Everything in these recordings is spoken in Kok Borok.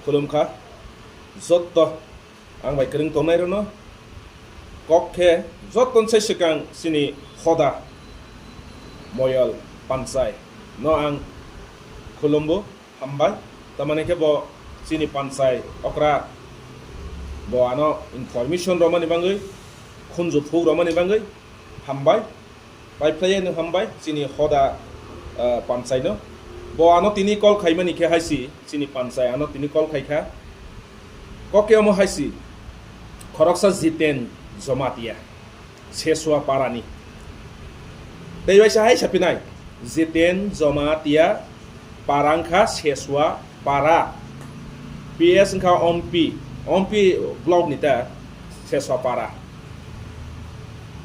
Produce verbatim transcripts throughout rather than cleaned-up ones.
Khulumkha jotto ang bai kwrwng tongnai rwno, kok khe jotto sai swkang chini hoda Moyol Panchai no ang khulumbo, hambai. Tamani khe bo chini Panchai okra bo ano information romani bagwi, khunju phuk romani bagwi hambai. Pai phlai no hambai chini hoda, ah, Panchai no. Bo ano tini call khaimani khe haisi chini Panchai ano tini call khaikha. Kok khe omo haisi khoroksa Jiten Jomatia, Sesua parani. Tei waisa hai sapinai, Jiten Jomatia para wngkha Sesua para. P S wngkha Ompi, Ompi block ni ta Sesua para.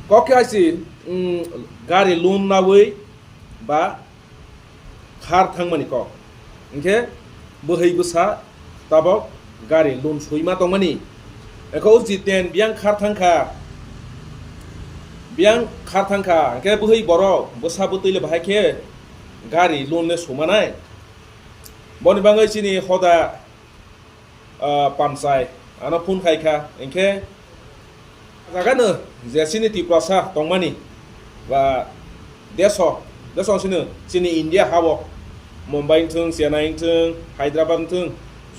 Kok khe haisi, mm, gari loan nawi ba khar thangmani kok. Hinkhe bwhwi bwsa tabok gari loan swima tongmani. Ekho o Jiten biyang khar thangkha, biyang khar thangkha, hinkhe bwhwi borok bwsa bwtwi le bahai khe gari loan le swmanai. Boni bagwi chini hoda ah, Panchai ano phone khaikha, hinkhe jaga no je chini Tiprasa tongmani ba deso, deso sino chini India hao, Mumbai wngthung, Chennai wngthung, Hyderabad wngthung,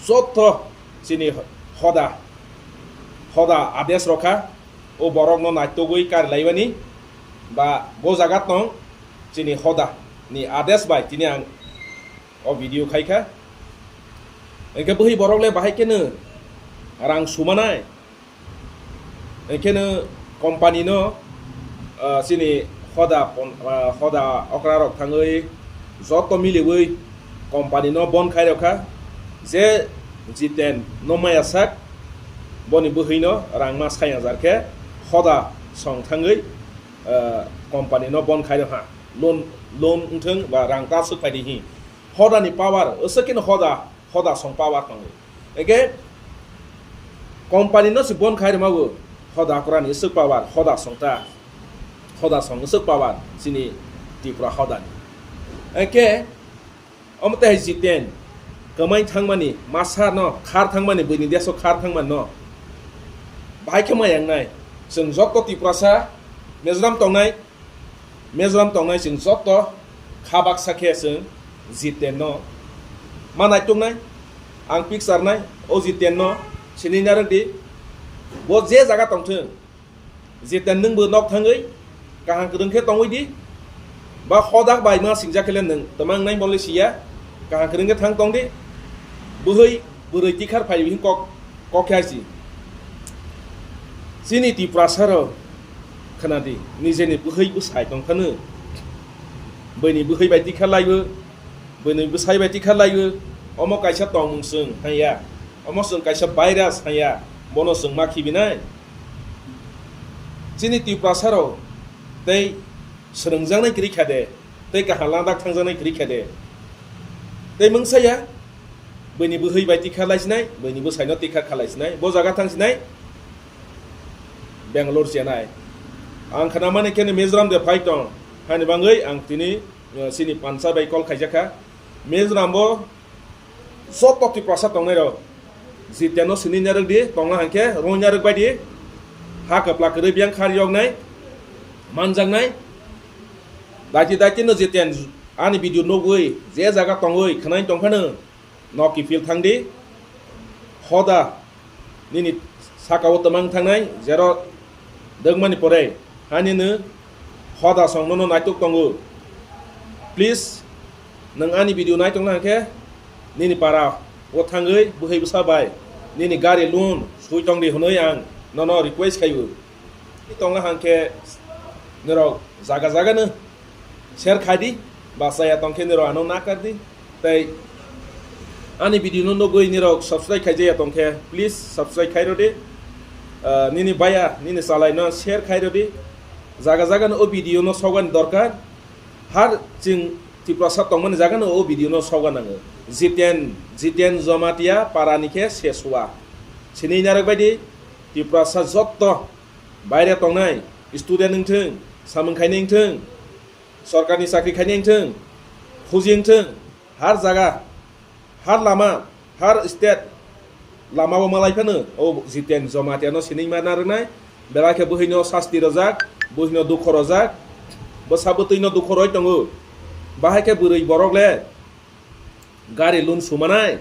jotto chini hoda, hoda ades rokha, o borok no naitugwi karilaimani ba bo jaga tong chini hoda ni ades bai tini ang o video khaikha. Hinkhe bwhwi borok le bahai kheno rang sumanai. Hinkhe no company no, ah, chini hoda pon-, ah, hoda okra rok thangwi jotto miliwi company no bon khai rokha. Je Jiten no maya sak boni bwhwi no rang ma sai hajar khe hoda song thangwi, ah, company no bon khai rokha. Loan, loan wngthung ba rang ta swk phaidi hi. Hoda ni power, aswk khe no hoda, hoda song power tongo. Eke company no se bon khai rwma bo, hoda okra ni aswk power, hoda song ta, hoda song aswk power, chini Tripura hoda ni. Eke, omo tei hai Jiten, kwmai thangmani, masa no, khar thangmani, buini deso khar thangmani no. Bahai khe ma yang nai, chwng jotto Tiprasa, Mizoram tongnai, Mizoram tongnai chwng jotto kha baksa khe chwng Jiten no ma naituknai, ang picture nai, o Jiten no sini narwk di, bo je jaga tongthwng, Jiten nwng bo nok thangwi kaham kwrwng khe tongwi di, ba hoda bai ma singjak khe le nwng twmang nai bole siya, kaham kwrwng khe thang tong di, bwhwi bwrwi tikhar phai hwn kok, kok khe aisi. Chini Tiprasa rok khna di, nijeni bwhwi bwsai tong phano, bwini bwhwi bai tikha laibo, bwini bwsai bai tikha laibo, omo kaisa tongmung chwng hanya, omo chwng kaisa virus hanya, bono chwng ma khibinai. Chini Tiprasa rok tei swrwngjaknai kwrwi kha de, tei kaham ladak thangjaknai kwrwi kha de. Tei mungsa ya, bwini bwhwi bai tikha lai sinai, bwini bwsai no tikha khalai sinai, bo jaga thang sinai, Bangalore, Chennai. Ang khna mani khe ni Mizoram de phai tong, hani bangwi ang tini, eh, chini Panchai bai call khaijak kha. Mizoram bo joto Tiprasa tongnai rok, Jiten no sini narwk di, tongna hangkhe roi narwk bai di, ha kwpla kwrwi biyang khar yoknai, manjaknai. Daiti daiti no Jiten ani video nugwi, je jaga tongwi, khwnai tong phano, no kiphil thang di, hoda nini saka o twmang thangnai, jero dwkmani pore, hani no hoda song nono naituk tongo. Please, nwng ani video nai tongna hangkhe, nini para o thangwi bwhwi bwsa bai nini gari loan swi tong di hwnwi ang nono request khaio. Tongna hangkhe norok jaga jaga no share khai di, ba chaya tong khe norok ano nakar di. Tei ani video no nugwi norok subscribe khai jaya tong khe, please subscribe khai rw di. Ah, nini baya, nini chalai no share khai rw di. Jaga jaga no o video no sogani dorkar. Har chwng Tiprasa tongmani jaga no o video no soga nango. Jiten, Jiten Jomatia para ni khe Sesua. Sini narwk bai di, Tiprasa jotto baire tongnai, student wngthung, samung khainai wngthung, sorkarni chakri khainai wngthung, phuji wngthung, har jaga, har lama, har state, lama o malai phano o Jiten Jamatia no siningma narwnai, belai khe buhino sasti rojak, buhino dukho rojak, bwsa bwtwi no dukho roi tongo. Bahai khe bwrwi borok le gari loan sumanai,